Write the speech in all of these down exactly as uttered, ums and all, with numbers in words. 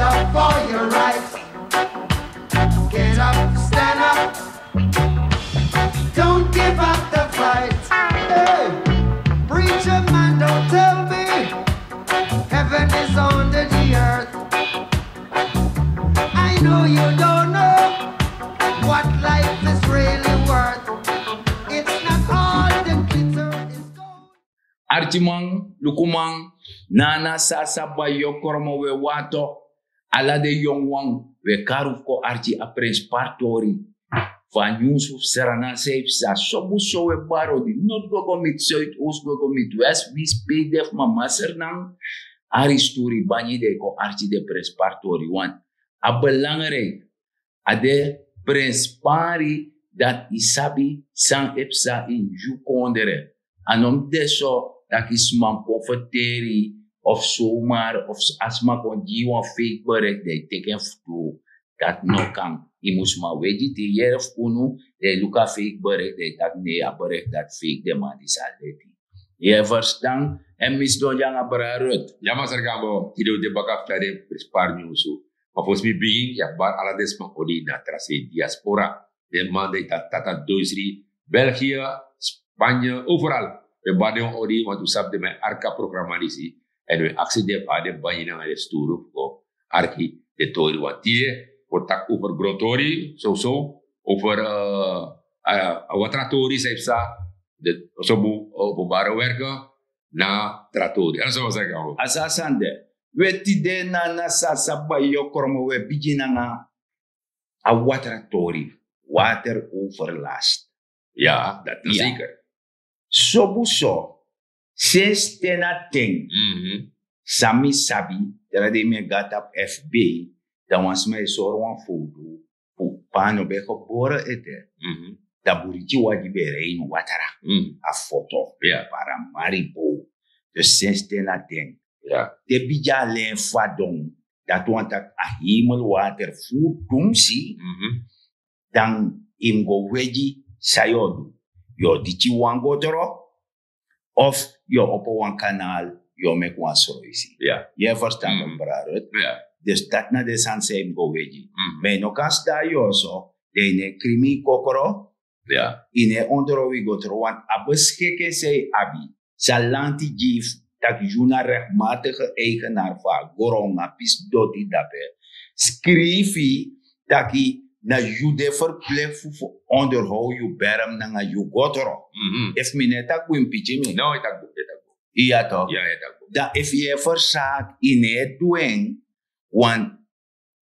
Up for your right. Get up, stand up. Don't give up the fight. Hey, preacher man, don't tell me heaven is under the earth. I know you don't know what life is really worth. It's not all the glitter is gold. Arkiman, lukuman, nana sasa bai yokromo we wato. Ala den yongu wan, we kari fu kon arki a prenspari tori fu a nyunsu fu Sranan san e psa sobu so. We bari odi, noti go go miti, suidoost go go miti, west, winsi pe yu de fu mama Sranan. Aristuri bangi den e kon arki den prenspari tori. Wan, a belangrijk, a de prenspari dati yu sabi san e psa ini yu kondre. A no mus de so tak' yu sma mus kon ferteri yu of somar of a sma kon gi yu wan fake bericht, dan yu teki en fu tru. Dati no kan. Yu mus man wegi te yu yere fu unu, dan yu luku a fake bericht, dan yu taki nee, a bericht dati fake, den man disi a leti. Yu e ferstan? En mi sidon dya nanga brada Ruth. Ya, masra Gambo, tide un de baka fu tyari den prenspari nyunsu. Ma fosi mi bigin, ya bari ala den sma odi na tra sei, diaspora. Den man di e tan tata duisri, België, Spanje, overal. We bari den odi, want un sabi den man e arki a programa disi. En we aksi den fu a den bangi nanga den sturu fu go arki den tori. Want tide wi o taki over grontori, sowieso, over, eh, eh, a watratori san e psa, den, so bun, openbare werken, na tra tori. A no so wi o saka. A so a sani de. We tide na, na sasa bai yokromo we bigin nanga a watratori, wateroverlast. Ya, dati na zeker. So bun so, sensi ten na ten, san mi sabi, te dati mi e go na tapu F B, dan wan sma e sori wan fowtu fu pe a no ben gebore ete. Dan buriti wagi ben e rei ini watra. A foto, Paramaribo. Dus sensi ten na ten. Te bigi alen fadon, dati wani taki a hemelwater furu dunsi, dan yu mus go wegi san yu o du. Yu o diki wan gotro, of yu o opo wan kanal, yu o meki wan sroisi. Yu e ferstan, brada Ruth? Dus dati na den sani san yu mus go wegi. Ma yu no kan sidon na yu oso, dan yu no e krimi yu kokro, yu no e ondro wi gotro, want a beschikking san yu abi, san lanti gi yu taki yu na rechtmatige eigenaar fu a gron, a pisi doti dape. Skrifi taki na yu de verplicht fu, fu onderhoud yu berm nanga yu gotro. Efu mi no e taki bun, yu mus piki mi. No, yu taki bun, yu taki bun. Iya toch? Ya, yu taki bun. Dan efu yu e verzaak, yu no e du en, want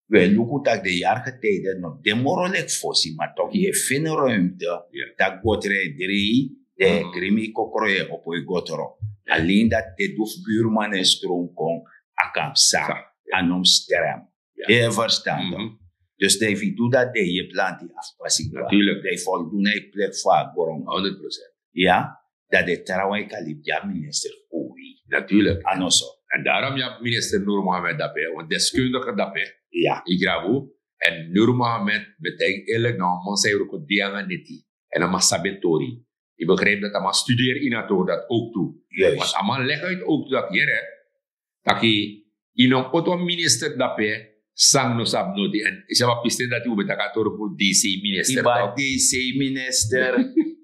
we luku taki den yarigetijden no de moro leki fosi, ma toch yu e feni ruimte, taki gotro e drei, den e krimi kokro, yu e opo yu gotro. Alleen dati te du fu buurman e stroom kon, a kan psa, a no mus strem. Yu e ferstan toch? Dus dan efu yu du dati, dan yu e planti afpasi. Natuurlijk. Dan yu foldu na yu plek fu a gron. Honderd procent. Ya, dan den trawan e kan libi gi a minister fu wi. Natuurlijk. A no so? En daarom yu abi minister Nur Mohammed dape, wan deskundige dape. Ya. Yu grabu. En Nur Mohammed, mi e taigi yu eerlijk, na wan man san e wroko dei nanga neti. En a man sabi en tori. Yu begrijp dati a man studeri ini a tori dati ook tu. Juist. Want a man leg uit ook tu dati, yere, taki yu no mus poti wan minister dape san no sabi noti. En yu sabi a pisten dati un ben taki a tori fu D C minister. Yu ben abi toch D C minister,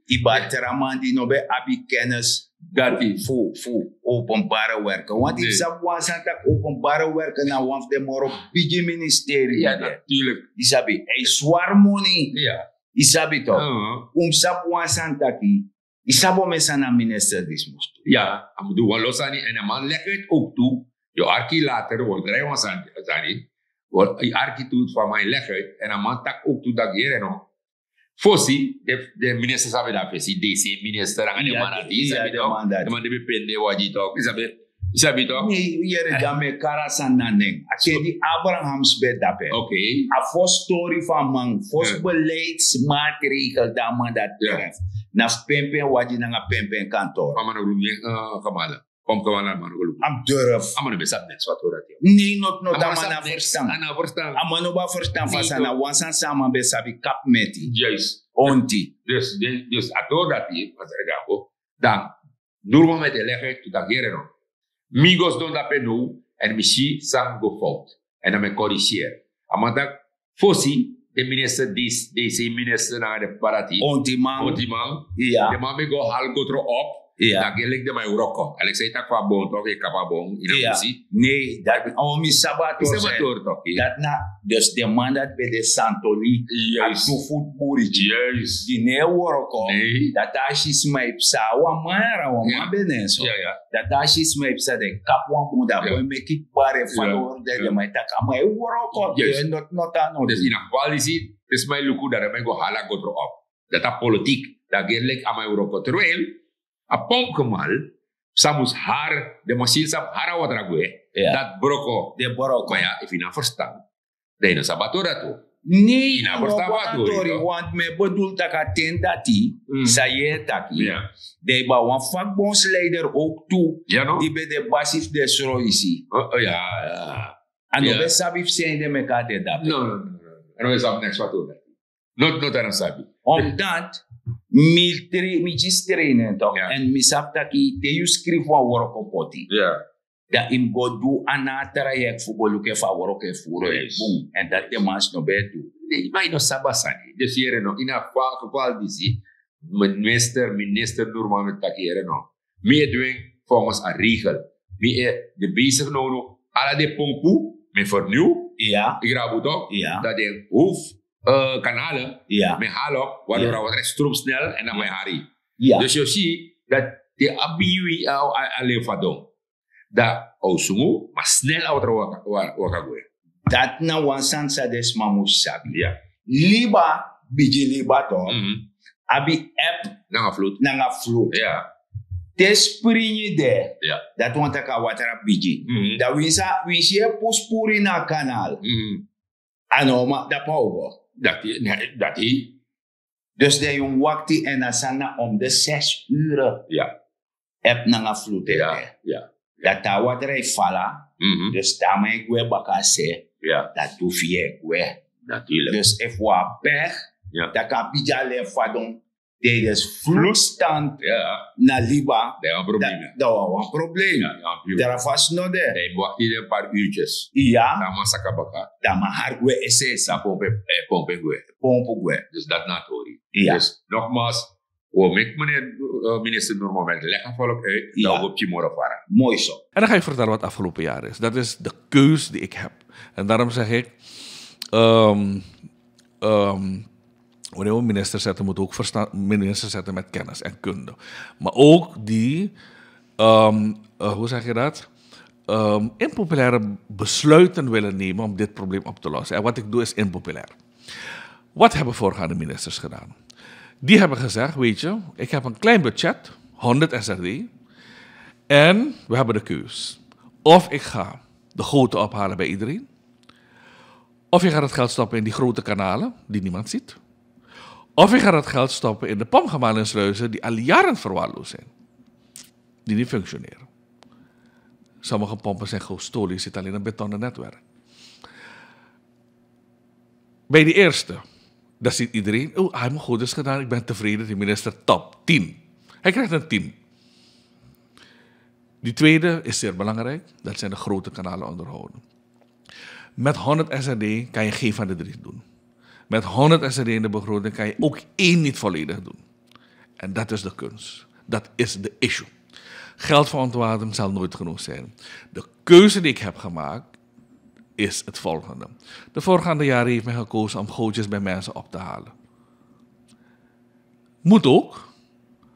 yu ben abi tra man di no ben abi kennis dati fu, fu openbare werken. Want yu sabi wan sani, taki openbare werken na wan fu den moro bigi ministerie. Ya, natuurlijk. Yu sabi, a e swari moni. Ya. Yu sabi toch? Un mus sabi wan sani, taki yu sabi omeni san a minister disi mus du. Ya, a mus du wan lo sani, en a man leg uit ook tu. Yu o arki later, wi o drai wan sani, sani. Wi o, yu arki tu fa a man e leg uit, en a man taki ook tu taki, yere no. Fosi, den, den minister san ben de a fesi, D C minister, nanga den man dati, yu sabi toch? Den man dati ben e pende wagi toch, yu sabi, yu sabi toch? Nee, yere, dan mi e kari a sani na nen. A ten di Abrahams ben dape. Oké. A fosi tori fu a man, fosi beleidsmaatregel di a man dati tref, na fu penpen wagi nanga penpen kantoor. A man na Rumi, eh, Kamala. Kom, Kamala, a man no go luku. A mus durf. A man no ben sabi neks, wat hoor dat, joh. Nee, not, not, a man no ben sabi neks. A man no ben abi ferstan. A man no ben abi ferstan fu a sani, na wan sani san a man ben sabi: kapmeti. Juist. Onti. Dus, dus, dus a tori dati, masra Gambo, dan Nur Mohammed e leg uit tu taki, yere no. Mi go sidon dape now, en mi si san go fout. En dan mi e corrigeer. A man taki, fosi, de minister, di, di sei minister nanga de parati. Ontiman. Ontiman. Ja. De man mi go hal go tro op. Ja. Dan gelik de man e wroko. Alex zei taki fa bon toch, e kaba bon, ina Ja. Musi. Nee, dat, oh, mi sabator Sabator toch, ja. Dat na, dus de man dat bij de Santoli, Juist. A tu voetburiti. Juist. Di ne wroko. Nee. Dat a si sma e psa, wan man, wan man Ja. Benen so. Ja, ja. Dat a si sma e psa de kap wan bun, dat Ja. Boy meki bare Ja. Valor de, Ja. De man e taki a man e wroko, Juist. De not, not a not. Dus ina kwalisi, dus man e luku dat de man go hala go tro op. Dat a politiek, dat gelik a man e wroko. Terwijl, a pompkemal, sa mus har, de machine sa mus har a watra gwe, Ja. Dat broko. De broko. Maar ja, efu ina verstaan. Dan yu no sabi a tori dati. Nee, yu no sabi a tori, want mi e bedoel taki a ten dati, san yu e taki. Dan yu ben abi wan vakbondsleider ook tu, di ben de basis fu den sroisi. A no ben sabi fu san ede meki a de dape. No, no, no, no. A no ben sabi niks fu a tori dati. No, no, a no sabi. Omdat mi tra-, mi gi trainen toch. En mi sabi taki te yu skrifi wan wroko poti. Dan yu mus go du a na a traject fu go luku efu a wroko e furu en bun. En dati den man no ben e du. Nee, ma yu no sabi a sani. Dus yere no, ina fa geval disi, minister, minister Noerman mi taki yere no. Mi e du en volgens a regel. Mi e de bezig now, ala den pompu, mi e vernieuw. Yu grabu toch? Dan den hoofd, eh, kanalen, mi e halen op, waardoor a watra e stroom snel en dan mi e hari. Dus yu si, dati a biwi, a, a, a len fadon. Dan a o sungu, ma snel a watra waka, wa-, waka gwe. Dati na wan sani san den sma mus sabi. Liba, bigi liba toch. Abi eb nanga vloed. Nanga vloed. Te springi de, dati wani taki a watra bigi. Dan winsi, winsi yu e pusu puru ini a kanal. A no man, dape a o go. Dati, ne, dati. Dus dan yu mus wakti en a sani na om de zes uur. Eb nanga vloed e de. Dan te a watra e fala. Dus te a man e gwe baka a se. Dan tu fu yu e gwe. Natuurlijk. Dus efu wan pech, dan kan a bigi a len fadon tijdens vloedstand na liba. Dan wan probleem. Dan wan probleem. Dra vast no de. Dan yu mus wakti den paar uurtjes. Dan a man saka baka. Dan a man hari gwe ese. Dan pompu, eh, pompu gwe. Pompu gwe. Dus dati na a tori. Dus nogmaals, we meki meneer, eh, minister Noerman leg a volk uit. Dan we op Timor vara. Mooi zo. En dan ga ik vertellen wat afgelopen jaar is. Dat is de keus die ik heb. En daarom zeg ik, ehm, ehm, wanneer we minister zetten, moeten we ook verstaan, minister zetten met kennis en kunde. Maar ook die, ehm, eh, hoe zeg je dat? Ehm, impopulaire besluiten willen nemen om dit probleem op te lossen. En wat ik doe is impopulair. Wat hebben voorgaande ministers gedaan? Die hebben gezegd, weet je, ik heb een klein budget, honderd S R D, en we hebben de keus. Of ik ga de goten ophalen bij iedereen, of je gaat het geld stoppen in die grote kanalen die niemand ziet. Of je gaat het geld stoppen in de pompgemalen en sluizen die al jaren verwaarloosd zijn. Die niet functioneren. Sommige pompen zijn gewoon stolen, je ziet alleen een betonnen netwerk. Bij die eerste, dat ziet iedereen, oh, hij heeft me goed is gedaan, ik ben tevreden, die minister top tien. Hij krijgt een tien. Die tweede is zeer belangrijk, dat zijn de grote kanalen onderhouden. Met honderd S R D kan je geen van de drie doen. Met honderd S R D in de begroting kan je ook één niet volledig doen. En dat is de kunst. Dat is de issue. Geld voor ontwaarding zal nooit genoeg zijn. De keuze die ik heb gemaakt is het volgende. De voorgaande jaren heeft men gekozen om gootjes bij mensen op te halen. Moet ook,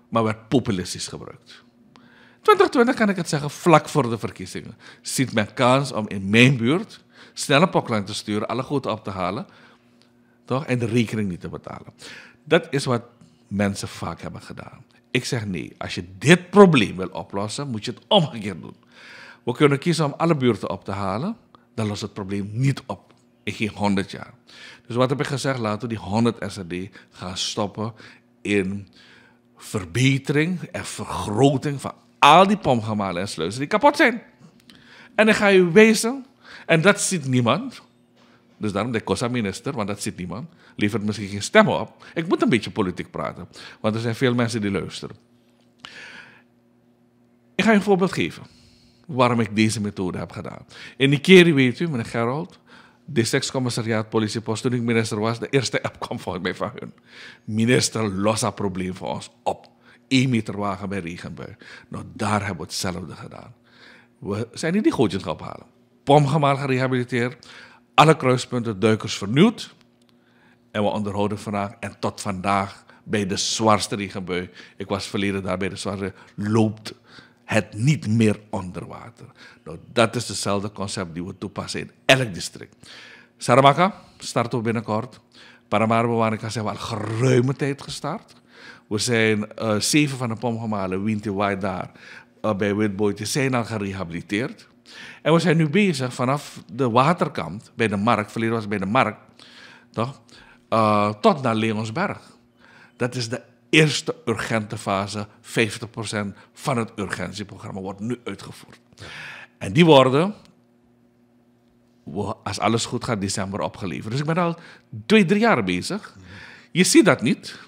maar werd populistisch gebruikt. Twintig twintig, kan ik het zeggen, vlak voor de verkiezingen, ziet men kans om in mijn buurt snel een pokland te sturen, alle goten op te halen, toch? En de rekening niet te betalen. Dat is wat mensen vaak hebben gedaan. Ik zeg nee, als je dit probleem wil oplossen, moet je het omgekeerd doen. We kunnen kiezen om alle buurten op te halen, dan lost het probleem niet op. In geen honderd jaar. Dus wat heb ik gezegd? Laten we die honderd S R D gaan stoppen in verbetering en vergroting van al die pompgemalen en sluizen die kapot zijn. En ik ga je wijzen, en dat ziet niemand. Dus daarom de kosa minister, want dat ziet niemand. Levert misschien geen stemmen op. Ik moet een beetje politiek praten, want er zijn veel mensen die luisteren. Ik ga je een voorbeeld geven waarom ik deze methode heb gedaan. In Nikeri, weet u, meneer Gerald, Districtscommissariaat, politiepost, toen ik minister was, de eerste app kwam volgens mij van hun. Minister, los dat probleem voor ons op. Eén meter wagen bij regenbui. Nou, daar hebben we hetzelfde gedaan. We zijn niet die gootjes gaan ophalen. Pomgemaal gerehabiliteerd. Alle kruispunten, duikers vernieuwd. En we onderhouden vandaag en tot vandaag bij de zwaarste regenbui. Ik was verleden daar bij de zwaarste, loopt het niet meer onder water. Nou, dat is hetzelfde concept die we toepassen in elk district. Saramaka starten we binnenkort. Paramaribo, Wanica zijn we al geruime tijd gestart. We zijn eh, zeven van de pomgemalen, Winti Waai daar eh, bij Witbooi, die zijn al gerehabiliteerd. En we zijn nu bezig vanaf de waterkant bij de markt. Verleden was het bij de markt, toch? Eh, tot naar Leonsberg. Dat is de eerste urgente fase. Vijftig procent van het urgentieprogramma wordt nu uitgevoerd. En die worden, we- als alles goed gaat, december opgeleverd. Dus ik ben al twee, drie jaar bezig. Je ziet dat niet,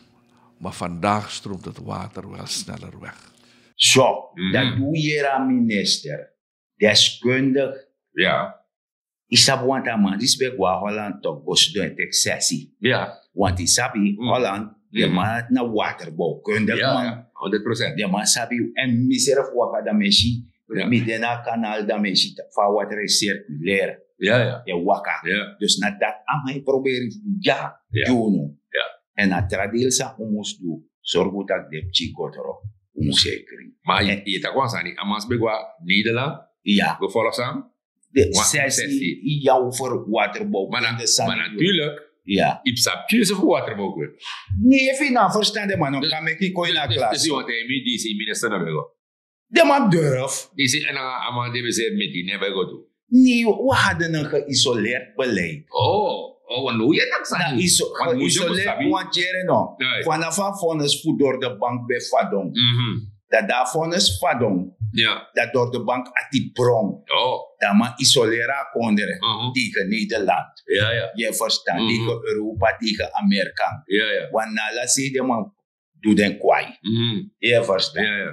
maar vandaag stroomt het water wel sneller weg. So, dan du yere a minister, deskundig. Ya. I sabi want a man disi ben go na Holland tok go sidon e teki sesi. Ya. Want i sabi Holland, den man na waterbouwkundig man. Honderd procent. Den man sabi, en mi srefi waka dan mi e si, mi de na a kanal dan mi e si fa a water e circuleer. Ya, ya. E waka. Ya. Dus na dati a man e proberi fu du dya, gi unu. Ya. En a tra deel san un mus du, sorgu tak' den pikin go tron, un mus e krin. Ma yu taki wan sani, a man si ben go na Nederland, ya, go follow san? De sesi, ya, over waterbouw. Ma na- ma natuurlijk, ya, yu psa pikin fu waterbouw go. Ne efu yu na verstan den man no kan meki yu kon ini a klas. Dus yu wani taigi mi disi minister no ben go? Den man durf. Disi en a man di ben seri miti ne ben go tu. Nee, we hadden een geïsoleerd beleid. Oh, oh, no, ya tak' sani. Na iso- geïsoleerd, want yere no. Vanaf a vonnis fu door de bank ben fadon. Dat daar vonnis fadon. Ya. Dat door de bank ati bron. Oh. Dan man isoleren a kondre tegen Nederland. Ya, ya. Yu e verstan, tegen Europa, tegen Amerika. Ya, ya. Want na ala sei den man du den kwai. Yu e verstan. Ya, ya.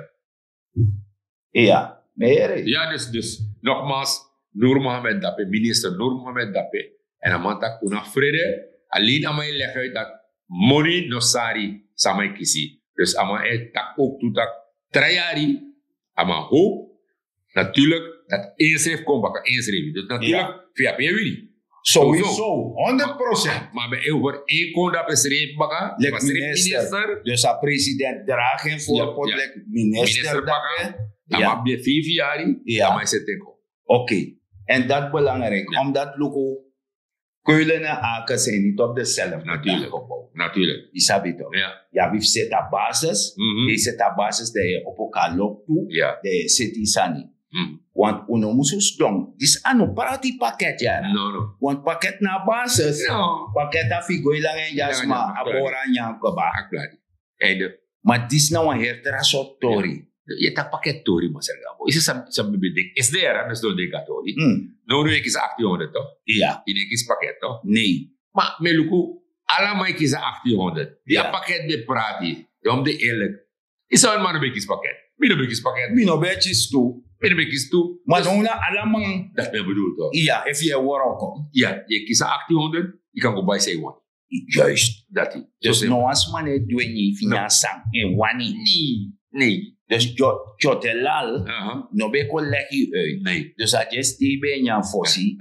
Ya, mi e yere yu. Ya, dus, dus, nogmaals, Noor Mohammed dape, minister Noor Mohammed dape. En a man taki un no frede, alleen a man e leg uit dat moni no sari san a man e kisi. Dus a man e taki ook tu tak' tra yari, a man hoop, natuurlijk, dat ensrefi kon baka ensrefi. Dus natuurlijk, fi a pe wini. Sowieso, honderd procent. Ma ben over één kon dape srefi baka, leki minister. Dus a president draag en voorpot leki minister baka. A man ben vijf yari, a man e seti en kon. Oké, en dat belangrijk, omdat luku Keulen en Aken zijn niet op dezelfde dag gebouwd. Natuurlijk. Yu sabi toch? Ya. Ya, wi seti a basis. Yu seti a basis, dan yu opo kan loop tu. Ya. Dan yu seti sani. Want un no musu sidon. Disi a no prati paket, ya. No, no. Want paket na a basis. No. Paket a fu go ini langa en yasma, a bora nyan kaba. Akbari. Einde. Ma disi na wan heri tra sortu tori. Yu e taki paket tori, Masra Gambo. Yu si san san mi ben denki. Esde yara mi sidon denki a tori. No, no, yu e kisi aktihonderd, toch? Ya. Yu no e kisi paket, toch? Nee. Ma mi e luku, ala man e kisi aktihonderd. Di a paket ben prati. Dan mi de eerlijk. Yu sabi man no ben kisi paket. Mi no ben kisi paket. Mi no ben kisi tu. Mi no ben kisi tu. Ma dus no na ala man. Dati mi e bedoel, toch? Ya, efu yu e wroko. Ya, yu e kisi aktihonderd, yu kan go bai san yu wani. Juist. Dati. Dus no wan sma no e du en yu fu nyan san en wani. Nee. Nee. Dus Tyo- Tyotelal no ben kon legi yu uit. Nee. Dus a disi ben e nyan fosi.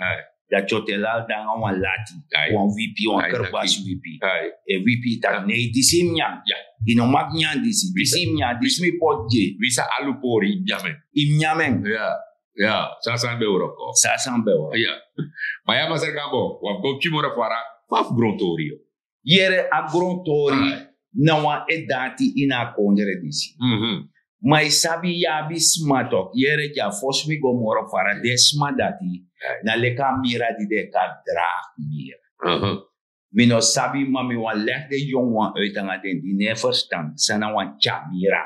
Dan Tyotelal dan nanga wan lati, wan wipi, wan kerbasi wipi. E wipi taki, nee, disi yu mus nyan. Yu no mag nyan disi. Disi yu mus nyan, disi mi poti gi yu. Wi sa alu pori, yu mus nyan en. Yu mus nyan en. Ya, san a sani ben wroko. San a sani ben wroko. Ya. Ma ya, Masra Gambo, wan mus kon pikin moro fara, fa fu grontori, yo. Yere, a grontori na wan e dati ini a kondre disi. Ma yu sabi, yu abi sma toch, yere, dya fosi mi go moro fara, den sma dati na leki a mira di den e kari draagmira. Mi no sabi, ma mi wani legi den yongu wan uit nanga den di no e ferstan san na wan tyamira.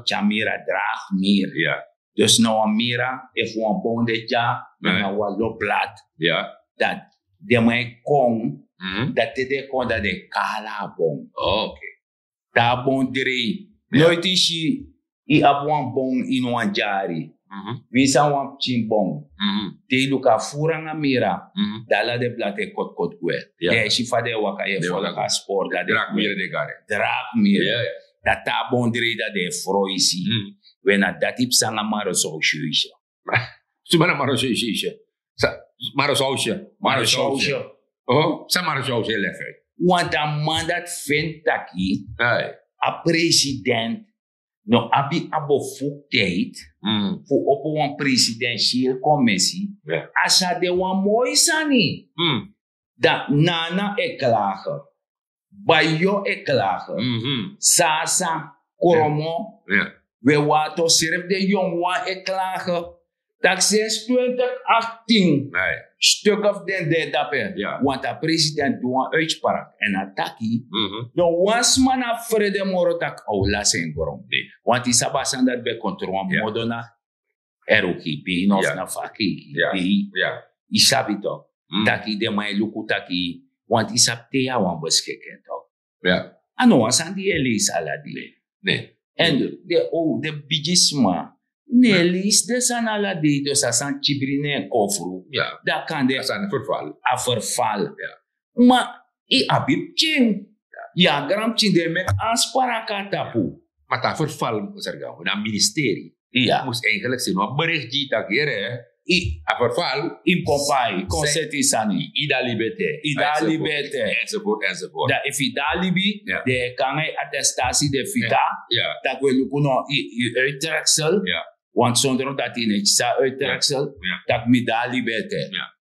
Tyamira, draagmira. Dus na wan mira, efu wan bon de dya, nanga wan lo blad, dan den man e kon, dan te den e kon dan den e kala a bon. Te a bon drei, noiti yu si yu abi wan bon ini wan dyari, Winsi a wan pikin bon, te yu luku a furu nanga mira, dan ala den blati e kotkot gwe. Den e si fa den e waka, yu e folok a sport, dan den e gwe. Drak mira. Dan te a bon drei, dan den e froisi. We, na dati psa nanga Marosausyeusye. Suma na Marosausyeusye? Sa Marosausye. Marosausye. Oh, sa Marosausye e legi uit? Want a man dati feni taki a president no abi a bevoegdheid fu opo wan presidentiële commissie. A sa de wan moi sani. Dan Nana e klage, Bayo e klage, Sasa, Kromo, Wewato, srefi den yongu wan e klage. Tak' sinds twintig achttien, stukken fu den de dape. Want a president du wan uitspraak èn a taki: no wan sma no abi frede moro tak' a o lasi en gron. Want yu sabi a sani dati ben kon tron wan modo na R O G P, no, of na fu a keiki. Yu sabi tok', taki den man e luku taki, want yu sabi te yu na wan beschikking tok', a no wan sani di yu e leisi ala dei. Èn den o, den bigisma no e leisi den sani ala dei, dus a sani kibri na en kofru. Dan kande a sani ferfal. A ferfal. Ma yu abi pikin, yu na granpikin, den e meki anspraka tapu. Ma te a ferfal, Sergio, na ministeri. Yu mus eigenlijk seni wan bericht gi yu taki yere, a ferfal. Yu mus kon pai, kon seti yu sani. Yu de a libi ete. Yu de a libi ete. Enzovoort, enzovoort. Dan efu yu de a libi, den e kon nanga yu attestatie, den fita. Tak' we luku no yu, yu uittreksel. Want sondro dati yu no e kisi a uittreksel, tak' mi de a libi ete.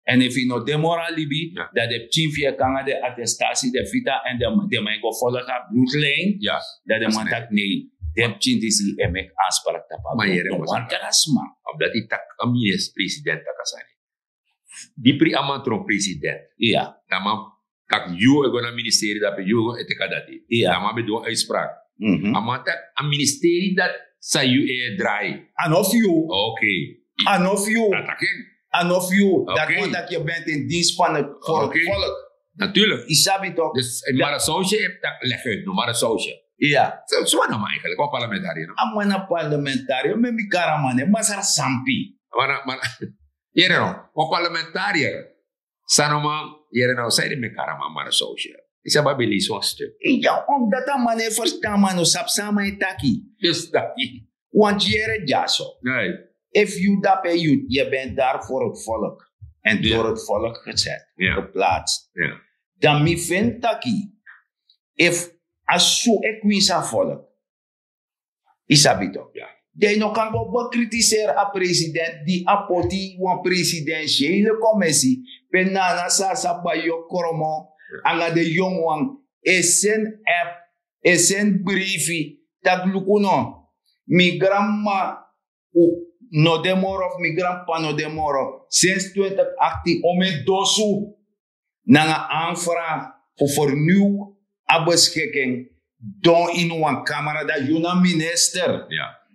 Èn efu yu no de moro a libi, dan den pikin fu yu e kon nanga den attestatie, den fita, èn den man e go folok a bloedlijn. Dan den man taki nei, den pikin disi e meki aanspraak tapu a bloed. No wan tra sma. Omdat yu taki a minister-president taki a sani. Di pri a man tron president, dan a man taki yu e go na ministeri dape, yu e go e teki a dati. Dan a man ben du wan uitspraak. A man taki a ministeri dati san yu e drai, a no fu yu. Oké. A no fu yu. A taki en. A no fu yu. Dati wan taki yu ben ten dienst van het volk. Natuurlijk. Yu sabi tok'. Dus Marosausye e taki, leg uit no, Marosausye. Suma na man eigenlijk, wan parlementariër no? A man na parlementariër, ma mi kari a man nen Masra Sampi. Yere no, wan parlementariër. San no man, yere no, san ede mi e kari a man Marosausye? Yu sabi a ben leisi wan stuk. Ya, omdat a man no e ferstan, a man no sabi san a man e taki. Dus dati. Want yere dyaso. Efu yu dape, yu, yu ben daar voor het volk en door het volk gezet, geplaatst. Dan mi feni taki, efu a so e kwinsi a volk, yu sabi tok', dan yu no kan go bekritiseri a president di a poti wan presidentiële commissie, pe Nana, Sasa, Bayo, Kromo nanga den yongu wan e seni app, e seni brifi, taki luku no, mi granmama no de moro of mi granpapa no de moro. Sinds twintig achttien, omeni dosu nanga aanvraag fu vernieuw a beschikking, don ini wan kamera, dan yu na minister.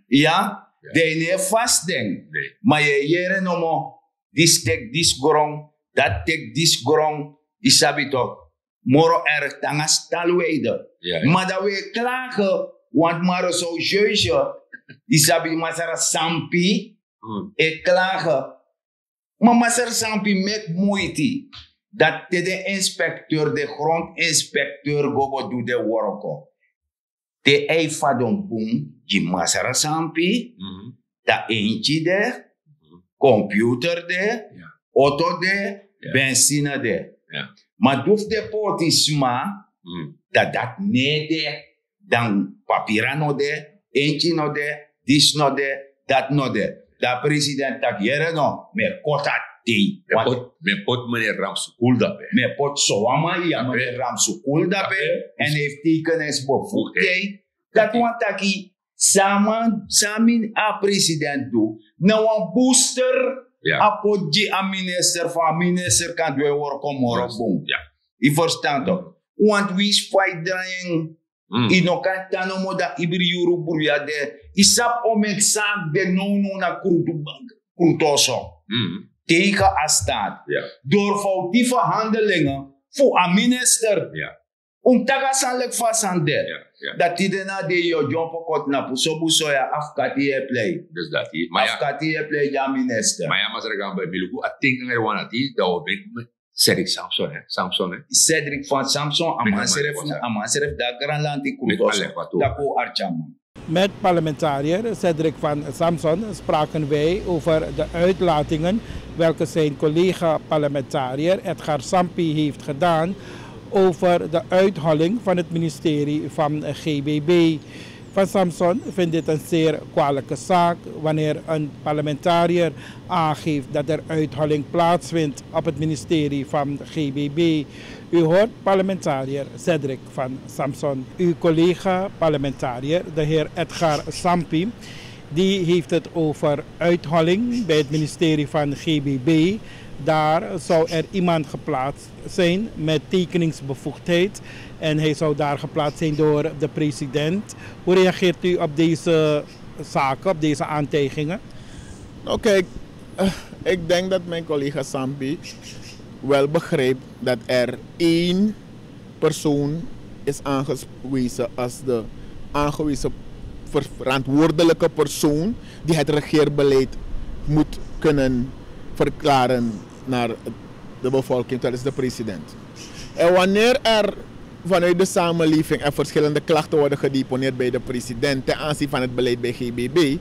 Ya, dan yu no e vasi den. Ma yu e yere nomo, disi teki disi gron, dati teki disi gron. Yu sabi tok', moro erg te nanga stalweide. Ma dan wi e klage, want Marosausyeusye, yu sabi, Masra Sampi e klage. Ma Masra Sampi meki muiti dati te den inspekteur, den grondinspekteur go go du den worko, te a e fadon bun gi Masra Sampi, dan eentye de, computer de, oto de, benzine de. Ma di fu den pôtisma, dan dati no e de. Dan papira no de, eentye no de, disi no de, dati no de. Dan a president taki: yere no, mi e koti a dei. Mi e poti meneer Ramsukul dape. Mi e poti sowan man ya, meneer Ramsukul dape. Èn a e teken en bevoegdheid. Dati wani taki san a man, san a president du, na wan booster a poti gi a minister, fu a minister kan du en worko moro bun. Yu ferstan tok'? Want winsi fa yu drai en, yu no kan tan nomo, dan ibri yuru bruya de. Yu sabi omeni sani de nownow na krutu, krutu oso, tegen a staat, door foutieve handelingen fu a minister. Un mus taki a sani leki fa a sani de. Dati de na a dei yu o dyompo koti na pusobuso ya, afkati yu e plei. Afkati yu e plei gi a minister. Ma ya, masra Gambo, mi luku a tingi nanga yu wan ati, dan o ben Cedric Samson, hè? Samson, hè? Cedric van Samson, a man srefi, a man srefi de a granlanti krutos. Dati kon arki a man. Met parlementariër Cedric van Samson spraken wij over de uitlatingen welke zijn collega-parlementariër Edgar Sampi heeft gedaan over de uitholling van het ministerie van G B B. Van Samson vindt dit een zeer kwalijke zaak wanneer een parlementariër aangeeft dat er uitholling plaatsvindt op het ministerie van G B B. U hoort parlementariër Cedric van Samson. Uw collega-parlementariër, de heer Edgar Sampi, die heeft het over uitholling bij het ministerie van G B B. Daar zou er iemand geplaatst zijn met tekeningsbevoegdheid en hij zou daar geplaatst zijn door de president. Hoe reageert u op deze zaken, op deze aantijgingen? Nou, kijk, eh, ik denk dat mijn collega Sampi wel begrijpt dat er één persoon is aangewezen als de aangewezen ver-, verantwoordelijke persoon die het regeerbeleid moet kunnen verklaren naar de bevolking, dat is de president. En wanneer er vanuit de samenleving er verschillende klachten worden gedeponeerd bij de president ten aanzien van het beleid bij G B B,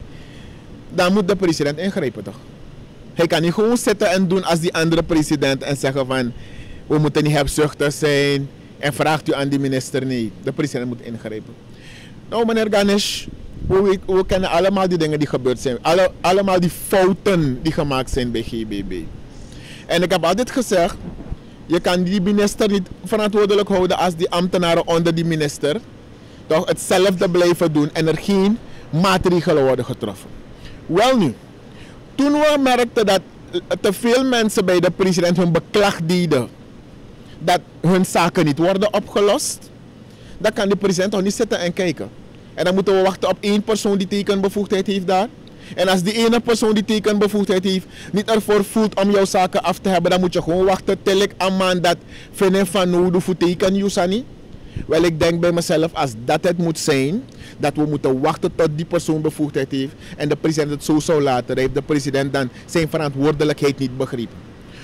dan moet de president ingrijpen, toch? Hij kan niet gewoon zitten en doen als die andere president en zeggen van: "We moeten niet hebzuchtig zijn en vraagt u aan die minister." Nee, de president moet ingrijpen. Nou, meneer Ganesh, we, we, we kennen allemaal die dingen die gebeurd zijn. Alle, allemaal die fouten die gemaakt zijn bij G B B. En ik heb altijd gezegd, je kan die minister niet verantwoordelijk houden als die ambtenaren onder die minister toch hetzelfde blijven doen en er geen maatregelen worden getroffen. Wel nu, toen we merkten dat te veel mensen bij de president hun beklag deden dat hun zaken niet worden opgelost, dan kan de president toch niet zitten en kijken. En dan moeten we wachten op één persoon die tekenbevoegdheid heeft daar. En als die ene persoon die tekenbevoegdheid heeft niet ervoor voelt om jouw zaken af te hebben, dan moet je gewoon wachten tot a man dat vindt van nodig voor teken, Yusani. Wel, ik denk bij mezelf, als dat het moet zijn, dat we moeten wachten tot die persoon bevoegdheid heeft en de president het zo zou laten, dan heeft de president dan zijn verantwoordelijkheid niet begrepen.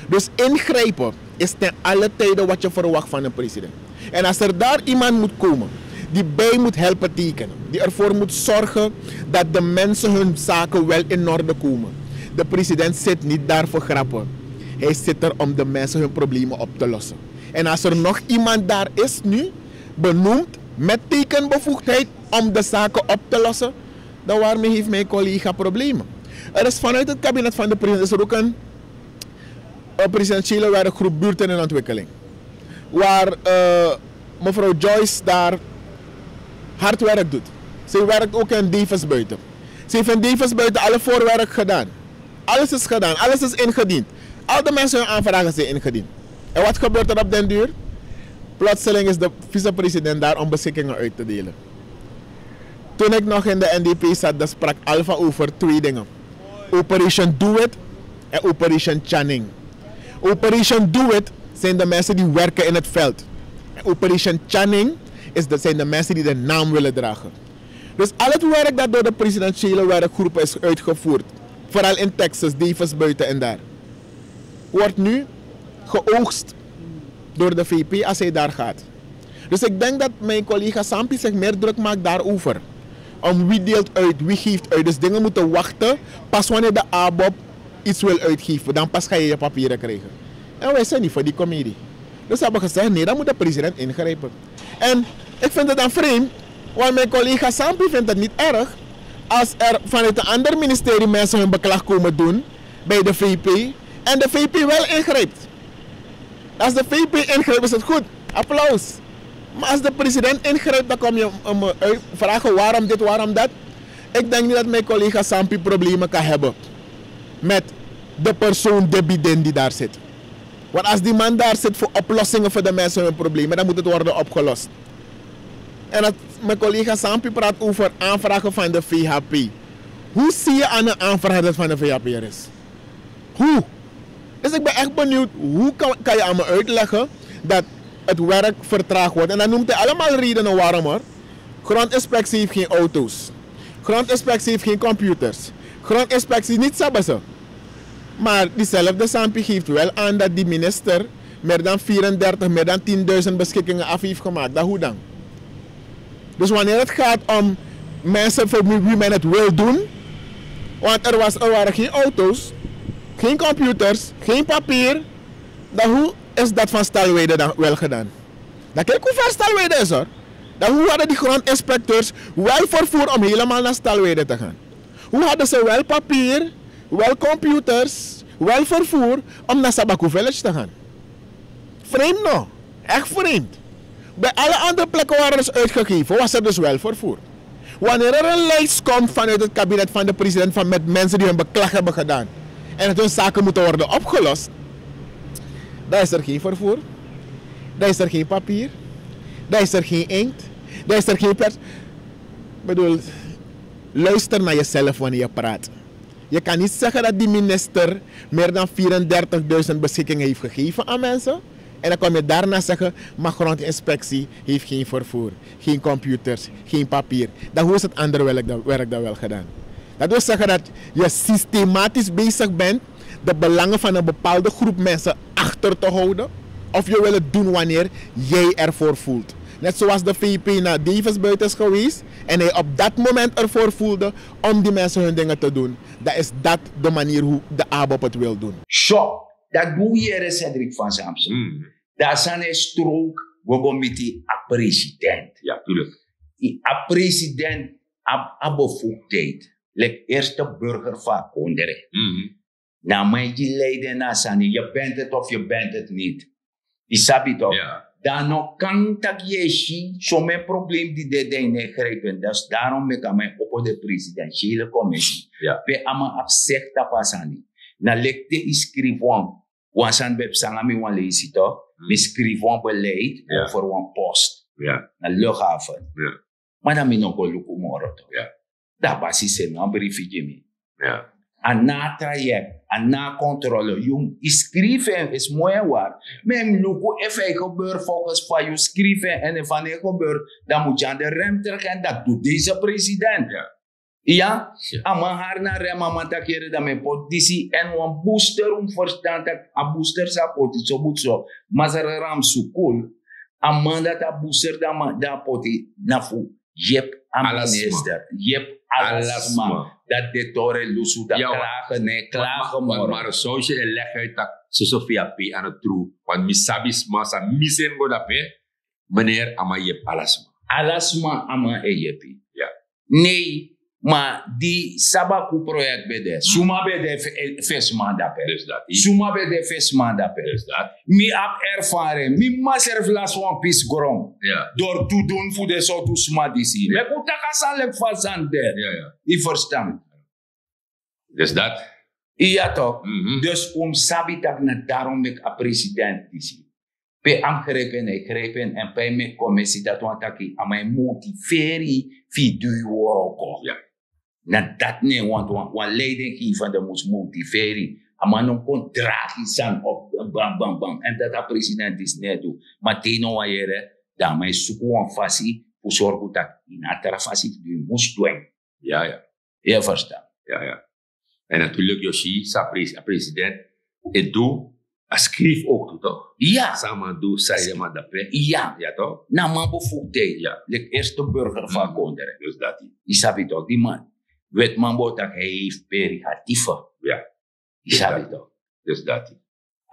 Dus ingrijpen is ten alle tijde wat je verwacht van een president. En als er daar iemand moet komen die bij moet helpen tekenen, die ervoor moet zorgen dat de mensen hun zaken wel in orde komen. De president zit niet daar voor grappen. Hij zit er om de mensen hun problemen op te lossen. En als er nog iemand daar is nu, benoemd met tekenbevoegdheid om de zaken op te lossen, dan waarmee heeft mijn collega problemen. Er is vanuit het kabinet van de president is er ook een, een presidentiële werkgroep Buurten in Ontwikkeling, waar, eh, mevrouw Joyce daar hard werk doet. Zij werkt ook in Davis Buiten. Zij heeft in Davis Buiten alle voorwerk gedaan. Alles is gedaan, alles is ingediend. Al de mensen hun aanvragen zijn ingediend. En wat gebeurt er op den duur? Plotseling is de vicepresident daar om beschikkingen uit te delen. Toen ik nog in de N D P zat, dan sprak Alpha over twee dingen: Operation Do It en Operation Channing. Operation Do It zijn de mensen die werken in het veld. En Operation Channing is de, zijn de mensen die de naam willen dragen. Dus al het werk dat door de presidentiële werkgroepen is uitgevoerd, vooral in Texas, Davis Buiten en daar, wordt nu geoogst door de V P als hij daar gaat. Dus ik denk dat mijn collega Sampi zich meer druk maakt daarover. Om wie deelt uit, wie geeft uit. Dus dingen moeten wachten. Pas wanneer de ABOP iets wil uitgeven, dan pas ga je je papieren krijgen. En wij zijn niet voor die comedie. Dus ze hebben gezegd: nee, dan moet de president ingrijpen. En ik vind het dan vreemd, want mijn collega Sampi vindt het niet erg als er vanuit een ander ministerie mensen hun beklag komen doen bij de V P en de V P wel ingrijpt. Als de V P ingrijpt, is het goed. Applaus. Maar als de president ingrijpt, dan kom je, eh, me uit-, vragen waarom dit, waarom dat. Ik denk niet dat mijn collega Sampi problemen kan hebben met de persoon, de bidin die daar zit. Want als die man daar zit voor oplossingen voor de mensen hun problemen, dan moet het worden opgelost. En dat, mijn collega Sampi praat over aanvragen van de V H P. Hoe zie je aan een aanvraag dat van de V H P er is? Hoe? Dus ik ben echt benieuwd, hoe kan, kan je aan me uitleggen dat het werk vertraagd wordt. En dan noemt hij allemaal redenen waarom, hoor. Grondinspectie heeft geen auto's. Grondinspectie heeft geen computers. Grondinspectie niet, sabassen. Maar diezelfde Sampi geeft wel aan dat die minister meer dan vierendertig, meer dan tienduizend beschikkingen af heeft gemaakt. Dat hoe dan? Dus wanneer het gaat om mensen voor wie wie men het wil doen, want er, was, er waren geen auto's, geen computers, geen papier, dan hoe is dat van Stalwede dan wel gedaan? Dan kijk hoe ver Stalwede is, hoor. Dan hoe hadden die grondinspecteurs wel vervoer om helemaal naar Stalwede te gaan? Hoe hadden ze wel papier, wel computers, wel vervoer om naar Sabaku Village te gaan? Vreemd, no? Echt vreemd. Bij alle andere plekken waar er is uitgegeven, was er dus wel vervoer. Wanneer er een lijst komt vanuit het kabinet van de president van met mensen die hun beklag hebben gedaan en dat hun zaken moeten worden opgelost, dan is er geen vervoer, dan is er geen papier, dan is er geen inkt, dan is er geen pers. Ik bedoel, luister naar jezelf wanneer je praat. Je kan niet zeggen dat die minister meer dan vierendertigduizend beschikkingen heeft gegeven aan mensen. En dan kom je daarna zeggen, maar grondinspectie heeft geen vervoer, geen computers, geen papier. Dan hoe is het andere werk dan, werk dan wel gedaan? Dat wil zeggen dat je systematisch bezig bent de belangen van een bepaalde groep mensen achter te houden. Of je wil het doen wanneer jij ervoor voelt. Net zoals de V P naar Davis buiten is geweest en hij op dat moment ervoor voelde om die mensen hun dingen te doen. Dan is dat de manier hoe de ABOP het wil doen. So, dat doe yere Cedric van Samson. Mm. Dat zijn een strook, we go miti a president. Ja, tuurlijk. A president a, a bevoegdheid. Like eerste burger van Kondre. Mm. Na mij die leiden na sani, je bent het of je bent het niet. Je sabi toch? Ja. Dan no kan tak yesi, so mijn probleem die de ding niet grijpen. Dus daarom ik aan mijn opo de presidentiële commissie. Ja. Pe ama afzicht tapasani. Na lekte i skrif wan. Wan san ben psanga mi wan leisi toch? Hmm. Mi skrif wan beleid, ja, over wan post. Ja. Na luchthaven. Ja. Maar dan mi no go luku moro toch? Ja. Dan basi seni wan briefi gi mi. Ja. A na traject, a na controle. Yu, i skrifi en, is mooi en waar. Maar mi luku efu hij gebeurt volgens van yu skrifi en, en efu hij gebeurt, dan moet je aan de rem trekken. En dat doet deze president. Ja. Ja, a man hari na rem, a man taki yere, dan mi poti disi en wan booster, un ferstan tak' a booster san a poti so bun so. Masra Ramsukul, a man dati a booster dan a poti na fu yepi a minister, yepi ala sma. Dati de tori e lusu, dan klagen, ne klagen moro. Maar zo is je leg uit dat ze zo via P aan het troe. Want mi sabi sma san mi seni go dape, meneer, a man yepi ala sma. Ala sma a man e yepi. Ja. Nee, maar die Sabaku project ben de. Suma ben de fe-, fesi man dape. Dus dat. Suma ben de fesi man dape. Dus dat. Mi abi ervaring. Mi masra fu lasi wan pisi gron. Ja. Door to doen fu de sortu sma disi. Ja. Mi kon taki a sani leki fa a sani de. Ja, ja. I ferstan. Dus dat. Ja toch? Mhm. Dus un sabi tak' na daarom meki a president disi. Pe a grijpen, hij grijpen en pe a meki commissie, dati wani taki a man e motiveri fu du yu wroko. Ja. Na dati ne want wan, wan leidinggevende mus motiveri. A man no kon dragi sani op, bam, bam, bam. En dati a president disi no e du. Ma te no wan yere, dan a man e suku wan fasi fu sorgu tak' yu no abi tra fasi fu du, yu mus du en. Ja, ja. Yu e ferstan? Ja, ja. En natuurlijk, yu si san a pres-, a president e du, a skrifi ook tu, toch? Ja. San a man du, san yu man dape. Ja. Ja, toch? Na a man bevoegdheid. Ja. Leki eerste burger van Kondre. Dus dati. Yu sabi toch, die man, wetman bo taki hij heeft prerogatieven. Ja. Yu sabi toch? Dus dati.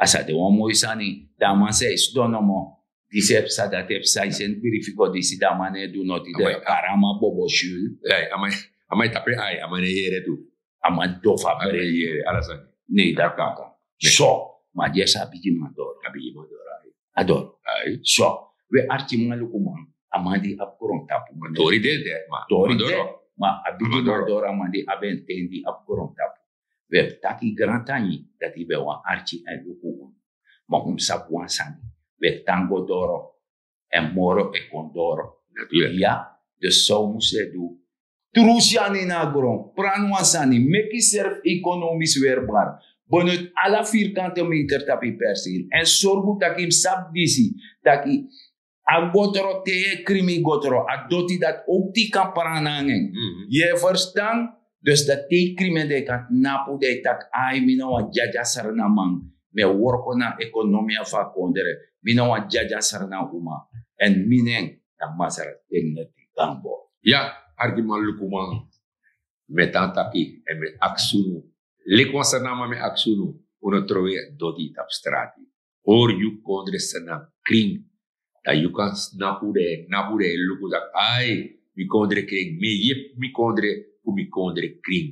A sa de wan moi sani, dan a man sa e sidon nomo. Disi e psa, dati e psa, yu seni briefi go disi, dan a man no e du noti, dan yu e kari a man bobo syul. Ai, a man, a man e tapu en ai, a man no e yere tu. A man dofu a brei. A man no e yere, ala sani. Nee, dati kan kan. Nee. So, ma di a sa bigi man doro. A bigi man doro, ai. A doro. Ai. So, we arkiman lukuman, a man di abi grontapu man. Tori de, de, ma. Tori de, ma a bigi man doro, a man di abi en ten di abi grontapu. We taki grantangi dati ben wan arki en luku unu. Ma un sabi wan sani. We tan go doro. En moro e kon doro. Natuurlijk. Ya, dus so un mus e du. Tru sani na gron. Pran wan sani. Meki serf economisch weerbaar. Benut ala vierkante meter tapu yu perseel. En sorgu tak' yu mus sabi disi. taki a gotro te yu e krimi gotro a doti dati owkti kan pran nanga en. Yu e ferstan? Dus dati te yu krimi en dan yu kan tnapu dan yu taki ai mi na wan dyadya srnaman. Mi e worko na ekonomia fu a kondre. Mi na wan dyadya srnan uma. Èn mi nen na masra ten neti gambo. Ya, arkiman lukuman, mi e tan taki èn mi e aksi unu leki wan srnaman mi e aksi unu. Un no trowe doti tapu strati. Hori yu kondre srnan krin. Dan yu kan snapu den e napu den e luku taki ai, mi kondre krin, mi e yepi mi kondre fu mi kondre krin.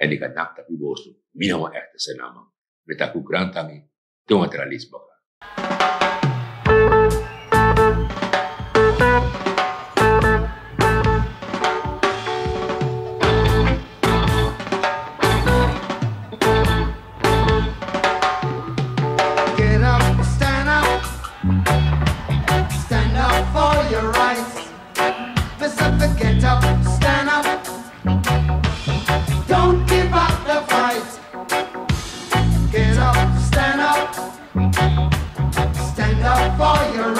Èn yu kan naki tapu yu borsu mi na wan ekte srnaman. Mi e taki un grantangi. Te wan tra leisi baka. Get up, stand up, stand up for your rights. Mister Get up, stand up. Don't give up the fight. Get up, stand up. Stand up for your